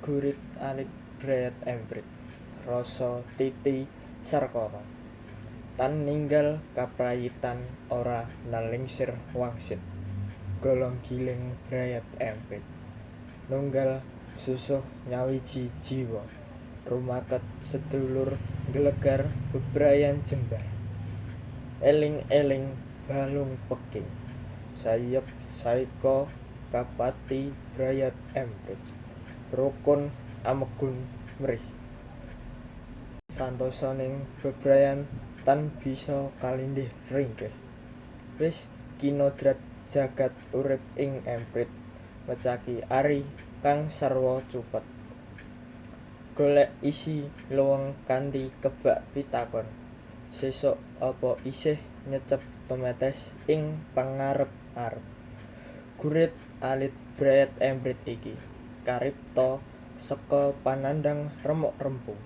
Gurit alit brayat emprit rasa titi sarkara tan ninggal kaprayitan ora nelingsir wangsit golong giling brayat emprit nunggal susuh nyawiji jiwa rumaket sedulur ngglegar bebrayan jembar eling-eling balung peking sayek saeka kapati brayat emprit rukun amegun mrih santosaning bebrayan tan bisa kalindih ringkih wis kinodrat jagad urip ing emprit mecaki ari kang sarwa cupet golek isi luweng kanthi kebak pitakon sesuk apa isih nyecep tumetes ing pangarep-arep gurit alit brayat emprit iki karipta seka panandhang remuk rempu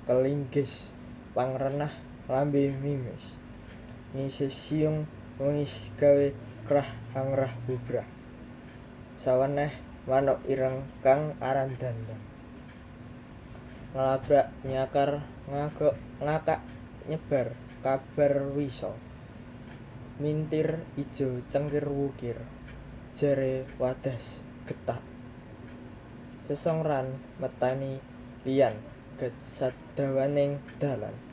kelinggis pangrenah lambe mimis ngisi siung wengis gawe krah hangrah bubrah saweneh manuk ireng kang aran dandang nglabrak nyakar ngagok ngakak nyebar kabar wisa mintir ijo cengkir wukir jare wadas gethak sesongran metani liyan sadawaning dalan.